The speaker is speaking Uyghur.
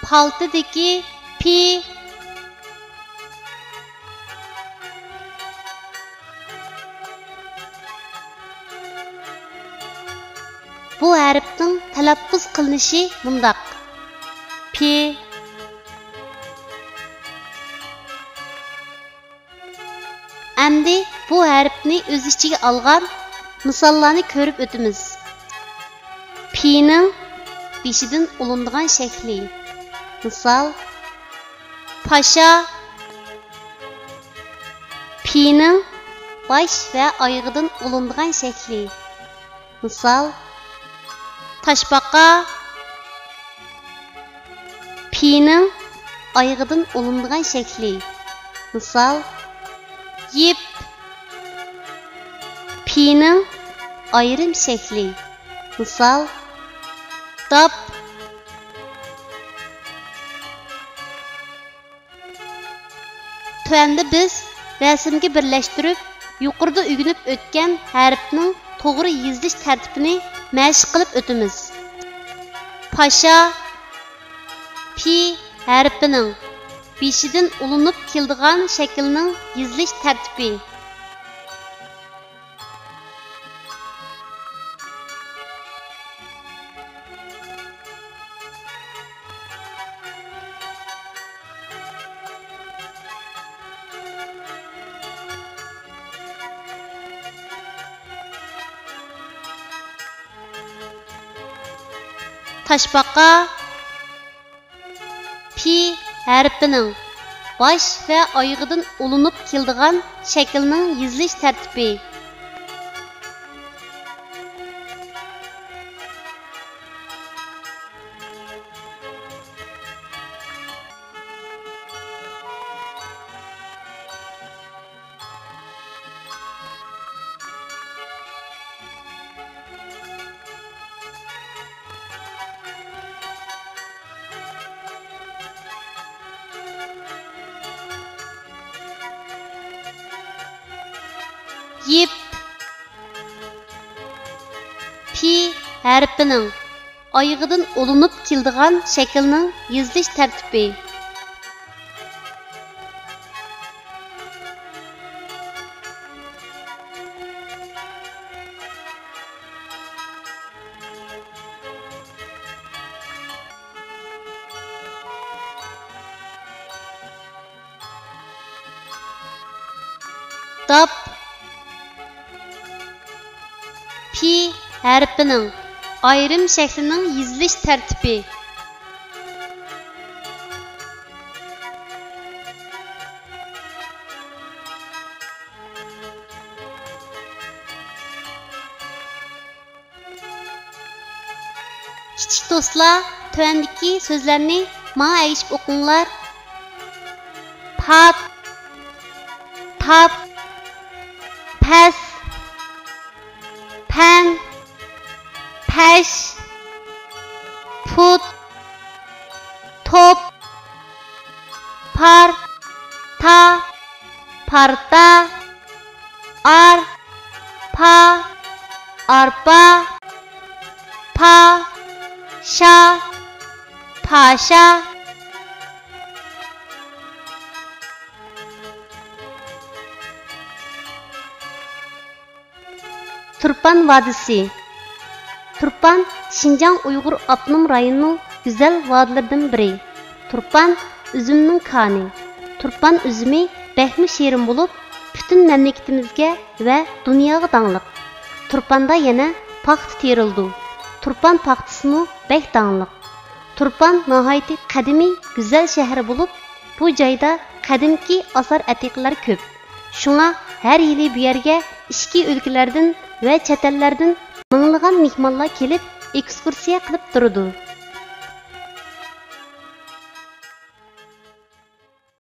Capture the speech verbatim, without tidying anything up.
پالتىدىكى پى. بۇ ھەرپنىڭ تەلەپپۇز قىلىنىشى مۇنداق: پى. ئەمدى بۇ ھەرپنى ئۆز ئىچىگە ئالغان مىساللارنى كۆرۈپ ئۆتىمىز. پىنىڭ بېشىدىن ئۇلىنىدىغان شەكلى. مىسال، پاشا. پىنىڭ باش ۋە ئايىغىدىن ئۇلىنىدىغان شەكلى. مىسال، تاشپاقا. پىنىڭ ئايىغىدىن ئۇلىنىدىغان شەكلى. مىسال، يىپ. پىنىڭ ئايرىم شەكلى. مىسال، داپ. تۆۋەندە بىز رەسىمگە بىرلەشتۈرۈپ، يۇقىرىدا ئۆگىنىپ ئۆتكەن ھەرپنىڭ توغرا يېزىلىش تەرتىپىنى مەشىق قىلىپ ئۆتىمىز. پاشا، پى ھەرپىنىڭ بېشىدىن ئۇلىنىپ كېلىدىغان شەكىلنىڭ يېزىلىش تەرتىپى. تاشپاقا، پى ھەرپىنىڭ باش ۋە ئايىغىدىن ئۇلىنىپ كېلىدىغان شەكىلنىڭ يېزىلىش تەرتىپى. يىپ. پى ھەرپىنىڭ ئايىغىدىن ئۇلىنىپ كېلىدىغان شەكىلنىڭ يېزىلىش تەرتىپى. داپ. پى ھەرپىنىڭ ئايرىم شەكلىنىڭ يېزىلىش تەرتىپى. كىچىك دوستلار، تۆۋەندىكى سۆزلەرنى ماڭا ئەگىشىپ ئوقۇڭلار. پات، تاپ، پەس، پەن، پەش، پۇت، توپ، پار، تا، پارتا، ئار، پا، ئارپا، پا، شا، پاشا. تۇرپان ۋادىسى. تۇرپان شىنجاڭ ئۇيغۇر ئاپتونوم رايونىنىڭ گۈزەل ۋادىلىرىدىن بىرى. تۇرپان ئۈزۈمنىڭ كانى. تۇرپان ئۈزۈمى بەكمۇ شېرىن بولۇپ، پۈتۈن مەملىكىتىمىزگە ۋە دۇنياغا داڭلىق. تۇرپاندا يەنە پاختا تېرىلىدۇ. تۇرپان پاختىسىمۇ بەك داڭلىق. تۇرپان ناھايىتى قەدىمىي، گۈزەل شەھەر بولۇپ، بۇ جايدا قەدىمكى ئاسار ئەتىقىلەر كۆپ. شۇڭا ھەر يىلى بۇ يەرگە ئىچكى ئۆلكىلەردىن ۋە چەت ئەللەردىن مىڭلىغان مېھمانلار كېلىپ، ئېكسكۇرسىيە قىلىپ تۇرىدۇ.